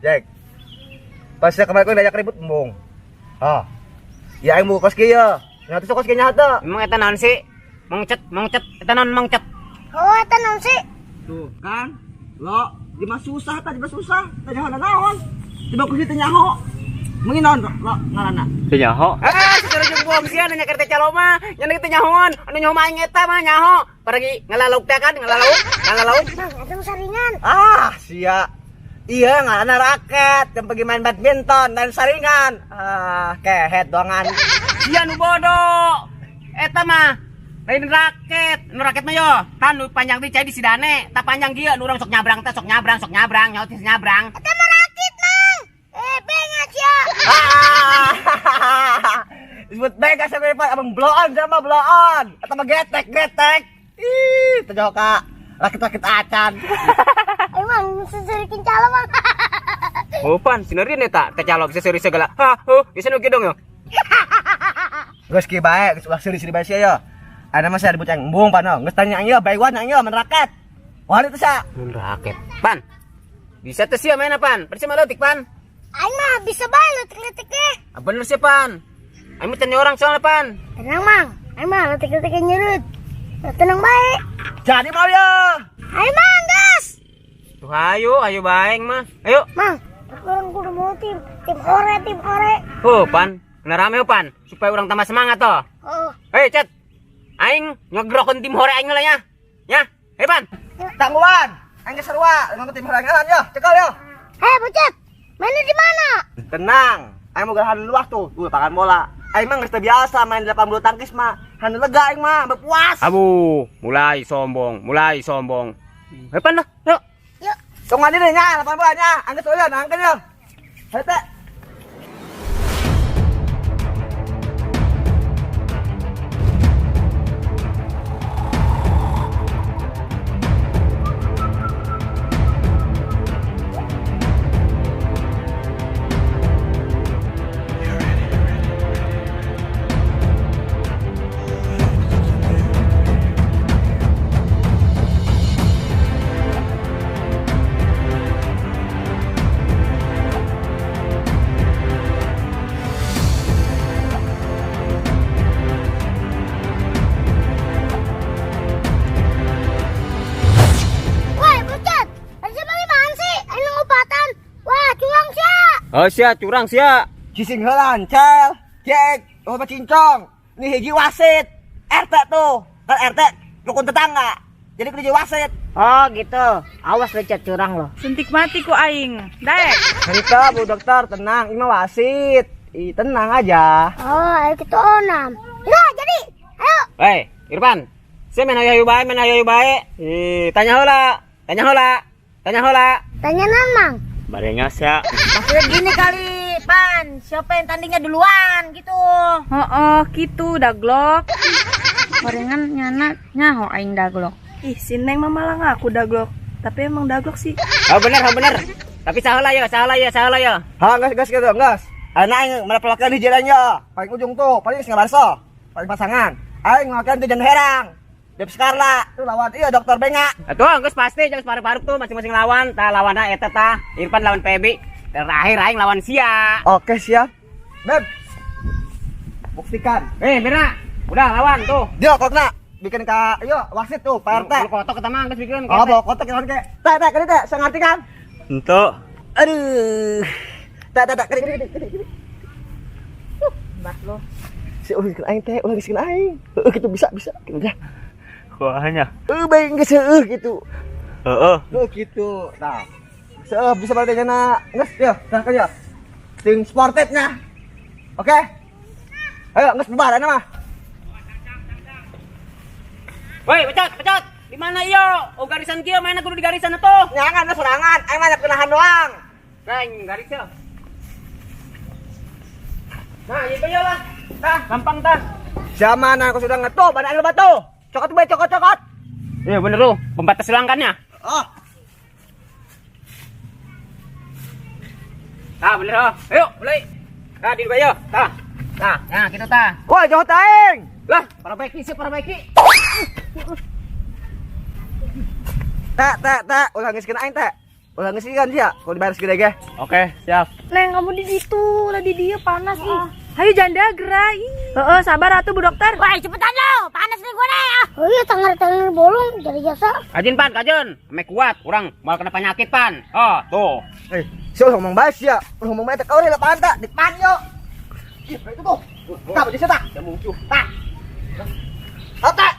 Jack. Pas sia kemarin diajak ribut embung. Ah. Ya aing mau kos kieu. Nya teh kos kieu nya teh. Emang eta naon sih? Mongcet, mongcet, eta naon mongcet? Oh, eta naon sih? Tuh kan. Lo, di mah susah tadi mah susah. Teh nyaho naon? Tiba ku teh nyaho. Mungkin naon lo ngaranna? Teu nyaho. Eh, secara jeung buang sia nanya keur teh calo mah. Nya teh nyahoan, anu nyaho mah aing eta mah nyaho. Paragi ngalauk teh kan, ngalauk, ngalauk. Mang, eta mah saringan. Ah, sia. Iya, ngaranna raket, yang pergi main badminton dan saringan. Ah, kehet doangan. Sia nu bodoh. Eta mah lain raket, nu raket mah yo, tan nu panjang teh cai di sidane, tah panjang kieu nu urang sok nyabrang teh sok nyabrang, sok nyabrang, nyaho teh nyabrang. Eta mah rakit, Mang. Eh, bengat sia. Ah, disebut bega sampai depan, abang bloon sama bloon. Atau mah getek getek. Ih, teu ka rakit-rakit acan. Ayo, Mang, seserikin calo, Mang. Oh pan, sinerin eta teh calo bisa seuri segala. Ha, huh, bisa nu kieu dong yo. Geus kieu bae, geus ulah seuri-seuri bae sia yo. Ada mah sia ribut yang embung pan geus tanya ieu bae wan ieu main raket. Wah itu sia. Main raket. Pan. Bisa teh sia main pan? Percuma leutik pan. Aing mah bisa bae leutik-leutik ge. Ah, bener sih pan. Aing mah tanya orang soalnya pan. Tenang, Mang. Aing mah leutik-leutik nyurut. Tenang bae. Jadi mau yo. Ayo, Mang, gas. Tuh ayo, ayo bae mah. Ayo. Mang, orang kudu mau tim tim hore, tim hore. Oh pan, kena rame pan supaya orang tambah semangat toh. Oh. Hei, Cet. Aing ngegrokeun tim hore aing lah ya. Ya, hei pan. Tangguhan. Aing geus sarua dengan tim hore aing yo, cekel yo. Hei, Bocet. Mainnya di mana? Tenang, aing mau gerahan luas tuh, tuh lapangan bola. Aing mah geus teu biasa main di lapangan bulu tangkis mah. Hanu lega aing mah, berpuas. Abu, mulai sombong, mulai sombong. Hei pan lah, yuk. Yuk. Tungguan ini nya, lapangan bola nya. Aing geus eueuh, nangkeun yo. Hei teh. Oh sia, curang sia. Cising heulan, cel, cek, oh cincong. Ini hiji wasit. RT tuh. Kan RT rukun tetangga. Jadi kudu jadi wasit. Oh gitu. Awas lu Cet, curang lo. Suntik mati ku aing. Daek. Cerita Bu Dokter, tenang, ini mah wasit. Ih, tenang aja. Oh, ayo kita onam. Ya, jadi. Ayo. Hei, Irfan. Sia main ayo bae, main ayo bae. Ih, tanya heula. Tanya heula. Tanya heula. Tanya naon, Mang? Barenga sia. Maksudnya gini kali, Pan. Siapa yang tandingnya duluan gitu. Heeh, gitu daglok. Gorengan nyana nyaho aing daglok. Ih, si Neng mah malah ngaku daglok. Tapi emang daglok sih. Oh bener, oh bener. Tapi salah ya, salah ya, salah ya. Ha, gas gas gitu, gas. Anak aing mana perwakilan di jalan ya. Paling ujung tuh, paling setengah barso. Paling pasangan. Aing mewakilkan tuh Jan Herang. Dep Skarla tuh lawan iya Dokter Benga. Atuh geus pasti jangan paruk-paruk tuh masing-masing lawan. Tah lawanna eta tah. Irfan lawan Pebi. Terakhir aing lawan sia. Oke, siap. Beb. Buktikan. Mirna, udah lawan tuh. Dia kalau kena bikin ka iya wasit tuh Pak RT. Lu kotok eta mah geus bikin. Oh, bawa kotak lawan ke. Teh, teh, kene teh, saya ngerti kan? Entuk. Aduh. Teh, teh, teh, kene kene kene kene. Mbak lo. Si ulah geus aing teh, ulah geus aing. Heueuh gitu bisa bisa gitu dah. Kuahnya. Bae geus heueuh gitu. Heeh. Heueuh gitu. Nah. Heueuh bisa berarti nya geus ya, tah kan ya. Sing sportifnya. Oke. Ayo geus bubar ana mah. Woi, pecat, pecat. Di mana iyo? Oh garisan kieu mainna kudu di garisan atuh. Nyangan serangan, aing mah kenahan doang. Nah, garis ya. Nah, ieu ya lah. Tah, gampang tah. Zaman aku sudah ngetuh, pada air batu. Cokot bae, cokot, cokot. Iya bener lu, pembatas selangkannya. Oh. Tah bener oh. Ayo, mulai. Tah di bae yo. Tah. Tah, nah gitu tah. Wah, jauh taing. Lah, perbaiki sih, perbaiki. Teh, teh, teh, ulah geus kena aing teh. Ulah ngeusian sia, kalau dibayar segede ge. Oke, siap. Neng, kamu di situ, lah di dia panas ih. Hayu janda gerak ih. Heeh, sabar atuh Bu Dokter. Woi, cepetan lo. Panas nih gua nih. Ah. Oh iya, tangan-tangan bolong jadi jasa. Kajin pan, kajin. Ame kuat, urang moal kena penyakit pan. Oh, tuh. Eh, sia ulah ngomong bae sia. Ulah ngomong bae teh kau lapangan tak, di depan yo. Ih, itu tuh. Tak, baju tak. Tak. Tak.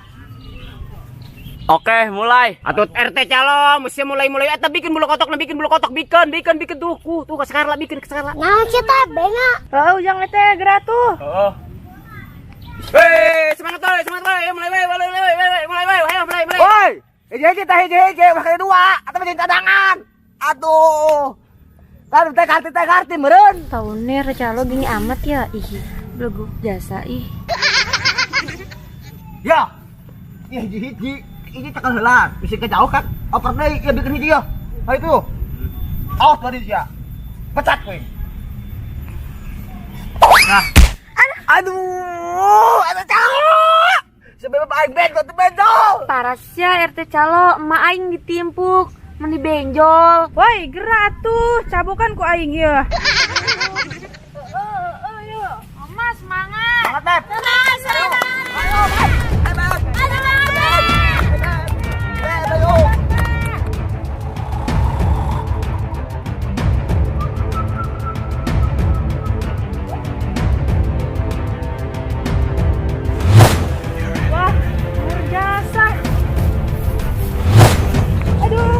Oke, mulai. Atut RT calo, mesti mulai-mulai eta bikin bulu kotok, bikin bulu kotok, bikin, bikin, bikin tuh, ku, tuh ke sekarang lah, bikin ke sekarang lah. Naon sih teh benga? Heeh, ujang teh gerak tuh. Heeh. Hei, semangat woy, semangat woy, ayo mulai woy, mulai mulai mulai mulai woy, ayo mulai mulai. Woi, hiji-hiji teh hiji-hiji, bakal dua, atau menjadi cadangan. Aduh. Kan teh karti teh karti meureun. Tahu nih calo gini amat ya. Ih, beleguk jasa ih. Ya. Iya hiji-hiji, ini tekan heula, bisa kejauh kan? Oper deui, ya bikin hiji ya. Ayo itu. Awas tadi sia. Pecat kowe. Nah. Aduh, ada calo. Sebab aing bego teu benjol. Parasya RT calo, emak aing ditimpuk, meni benjol. Woi, gerak tuh, cabukan ku aing ieu. Oma semangat. Semangat, Beb. Semangat, semangat. Ayo, Beb. Beb. Semangat. Beb, ayo. Wah, luar jasa. Aduh.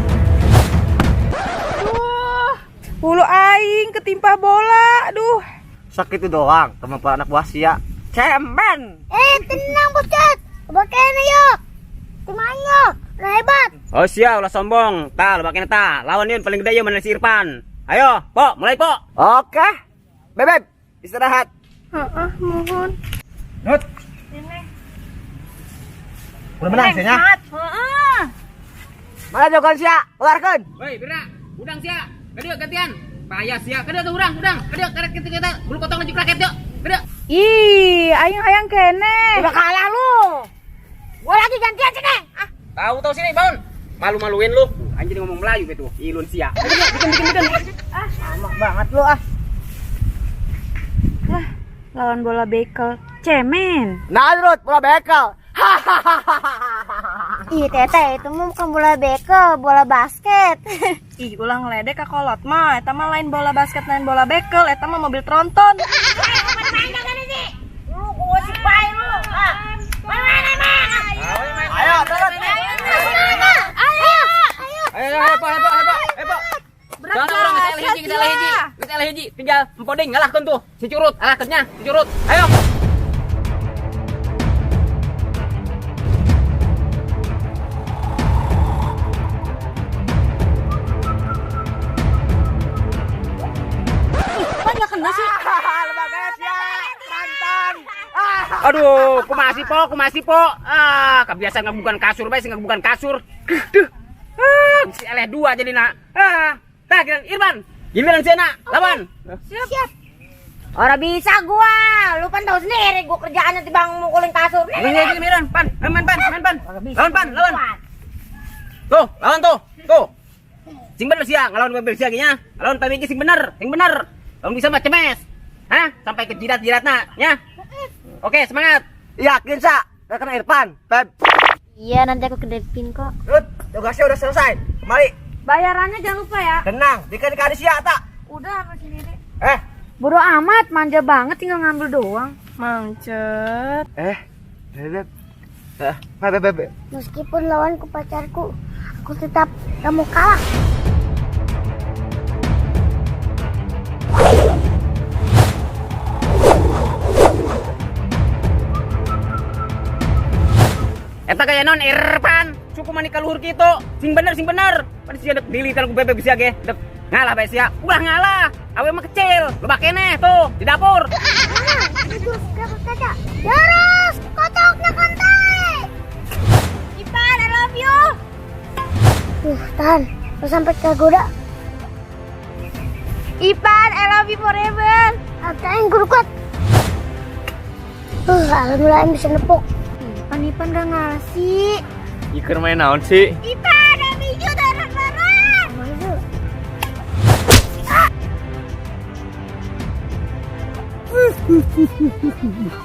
Aduh. Bulu aing ketimpa bola. Aduh. Sakit itu doang, kemampuan anak buah sia. Cemen. Eh, tenang bocet. Bakene yo. Kumaha yo? Udah hebat. Oh sia, ulah sombong. Ta, lo bakene ta. Lawan yun paling gede yun mana si Irfan. Ayo, Po, mulai Po. Oke. Beb, istirahat. Heeh, mohon. Nut. Udah menang sia nya. Heeh. Mana jagoan sia? Keluarkeun. Woi, Bira, udang sia. Kadieu gantian. Payah sia. Kadieu tuh urang, udang. Kadieu karet kita kita bulu kotong lanjut raket yuk. Kadieu. Ih, aing hayang kene. Udah kalah lu. Gua lagi gantian sini. Ah. Tahu tahu sini, bangun. Malu-maluin lu. Anjing ngomong Melayu gitu. Ilun sia. Bikin bikin bikin. Ah, sama banget lu ah. Lah, lawan bola bekel. Cemen. Nah, Rut, bola bekel. Hahaha. Ih, teteh, itu mah bukan bola bekel, bola basket. Ih, ulah ngeledek ka kolot mah. Eta mah lain bola basket, lain bola bekel, eta mah mobil tronton. Hei, lu pada main kagak nih sih? Lu gua sipai lu. Ah. Main main main. Ayo, turun. Ayo, ayo. Ayo, ayo, Po, ayo, Po, ayo, Po, ayo, Po. Berat Soalnya orang geus eleh hiji, geus eleh hiji. Geus eleh hiji, tinggal empoding ngalahkeun tuh. Si curut, alahkeunnya, si curut. Ayo. Kok nggak kena sih? Lembaga sia, Rantan. Ah. Aduh, kumaha sih, Po? Kumaha sih, Po? Ah, kebiasaan ngebukan kasur bae sih ngebukan kasur. Duh. Ah, si eleh dua jadi nak. Ah, tah giliran Irfan. Giliran sia nak, lawan. Siap. Orang bisa gua. Lu kan tahu sendiri gua kerjaannya tibang mukulin kasur. Ini gini Irfan, pan, main pan, main pan. Bisa, Lawan pan, lawan. Tuh, lawan tuh. Tuh. Sing bener sia, ngelawan mobil sia nya. Lawan PMG sing bener, sing bener. Lawan bisa mah cemes. Hah? Sampai ke jidat-jidatna, nya. Oke, semangat. Yakin sa, gak kena Irfan. Beb. Iya, nanti aku kedepin kok. Rut, tugasnya udah selesai. Kembali. Bayarannya jangan lupa ya. Tenang, bikin ke sia tak. Udah sama sendiri. Eh, Bodoh amat, manja banget tinggal ngambil doang. Mangcet. eh, beb. Eh, beb, beb, beb. Meskipun lawanku pacarku, aku tetap gak mau kalah. Eta gaya non Irfan, suku mani ka luhur kitu. Sing bener, sing bener. Pada sia dek dili ku bebek sia ge. Dek ngalah bae sia. Ulah ngalah. Awe mah kecil. Loba keneh tuh di dapur. Mana? Jurus gatot kaca. Jurus kotoknya kontai. Ipan, I love you. Tahan. Lu sampai kegoda. Ipan, I love you forever. Atain guru kuat. Alhamdulillah Aing bisa nepuk. Ipan, Ipan gak ngasih. Iker main naon sih? Ipan, I miss you bareng-bareng. Maju.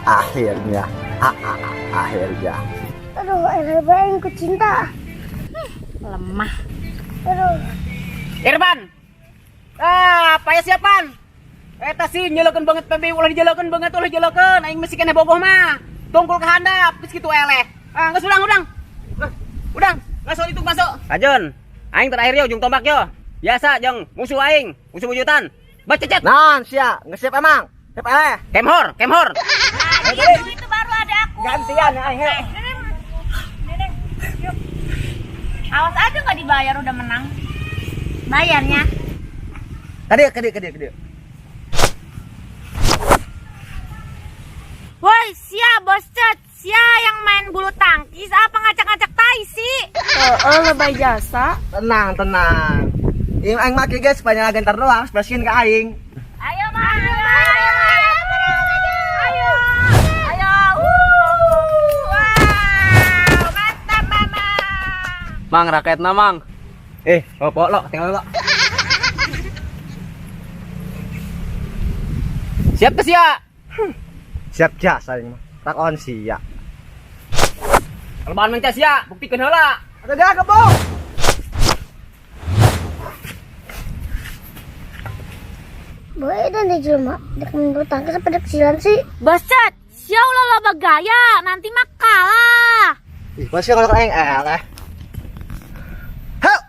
Akhirnya, akhirnya. Aduh, aing ku cinta. Lemah. Aduh. Irfan. Ah, payah siapan. Eta sih nyelekeun banget PB ulah dijelekeun banget ulah dijelekeun aing mesti kena bogoh mah. Tungkul ke handap geus kitu eleh. Ah, geus udang. Udang, masuk itu masuk. Kajun, aing terakhir yo ujung tombak yo. Biasa jeung musuh aing, musuh wujudan. Bacecet. Naon sia, geus siap emang? Siap eleh. Kemhor, kemhor. Nah, itu baru ada aku. Gantian aing. Neneng, yuk. Awas aja nggak dibayar udah menang. Bayarnya. Kadieu. Woi, sia bos cet, sia yang main bulu tangkis apa ngacak-ngacak tai sih? Heeh, lebay jasa. Tenang. Ini aing make guys, supaya gentar doang, bersihin ke aing. Ayo, Mang. Ayo. Ayo. Wow, mantap, Mama. Mang raketna, Mang. Opo lo, tinggal lo. Siap ke sia? Siap jasa aing mah. Takon sia. Kelemahan menca sia, buktikeun heula. Atuh geura gebuk. Boleh dan di jelema, dek main bulu tangkis apa dek silan sih? Bos cet, sia ulah loba gaya, nanti mah kalah. Ih, masih kalau aing eleh. Heup.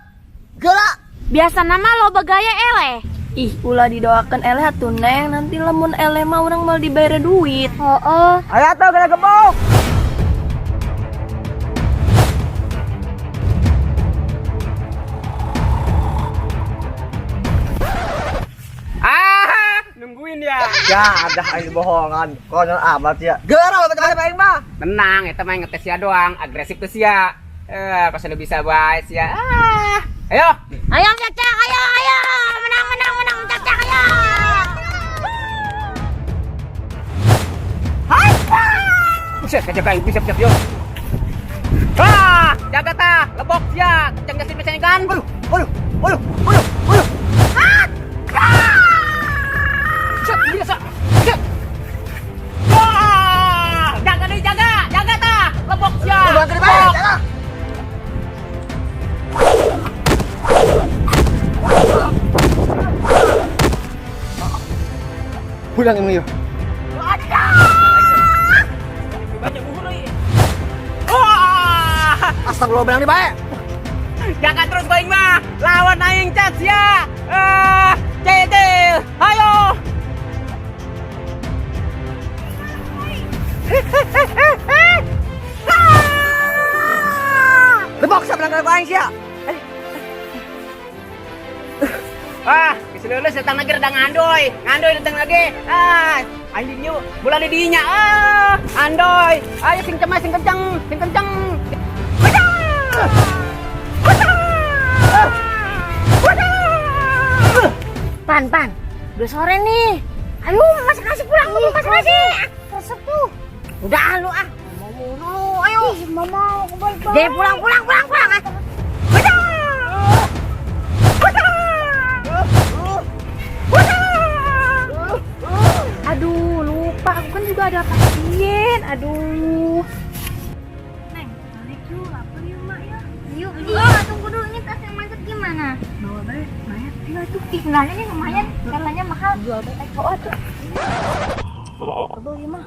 Geura. Biasa nama loba gaya eleh. Ih, ulah didoakan eleh atuh Neng, nanti lamun eleh mah urang mau dibayar duit. Heeh. Ayo atuh geura gebuk. Ah, nungguin ya. Ya, ada aing bohongan. Konyol amat ya. Geura lo kemarin aing mah. Tenang, eta mah ngetes sia doang, agresif ke sia. Pas udah bisa bae sia. Ah. Ayo. Ayo, Cacak, ayo, ayo. Menang, Cacak, ayo. Buset, kajaga aing bisa siap yo. Ah, jaga ta, lebok sia, kenceng geus bisa kan. Waduh. Set, gila sa. Set. Wah, jaga deui, jaga ta, lebok sia. Udah gede bae, jaga. Pulang emang yuk. Wah, Astagfirullah belang di bae. jaga terus aing mah. Lawan aing cat sia. Ah, cedil. Ayo. Lebok sia belang aing sia. Ah, geus leuleus datang lagi reda ngandoy. Ngandoy datang lagi. Ah, anjing yuk, bola di dinya. Ah, andoy. Ayo sing cemas, sing kenceng, sing kenceng. Pan, udah sore nih. Ayo masak nasi pulang dulu, masak nasi. Resep tuh. Udah lu ah. Mau mulu, ayo. Ih, mama aku balik. Deh pulang. Ah. Aduh, lupa aku kan juga ada pasien. Aduh. Neng, balik yuk, lapar yuk, Mak ya. Yuk, iya, tunggu dulu ini tas yang macet gimana? Bawa balik, lumayan. Iya tuh, ih, kenalnya nih lumayan, karena mahal. Jual balik, oh tuh. Bawa, mah.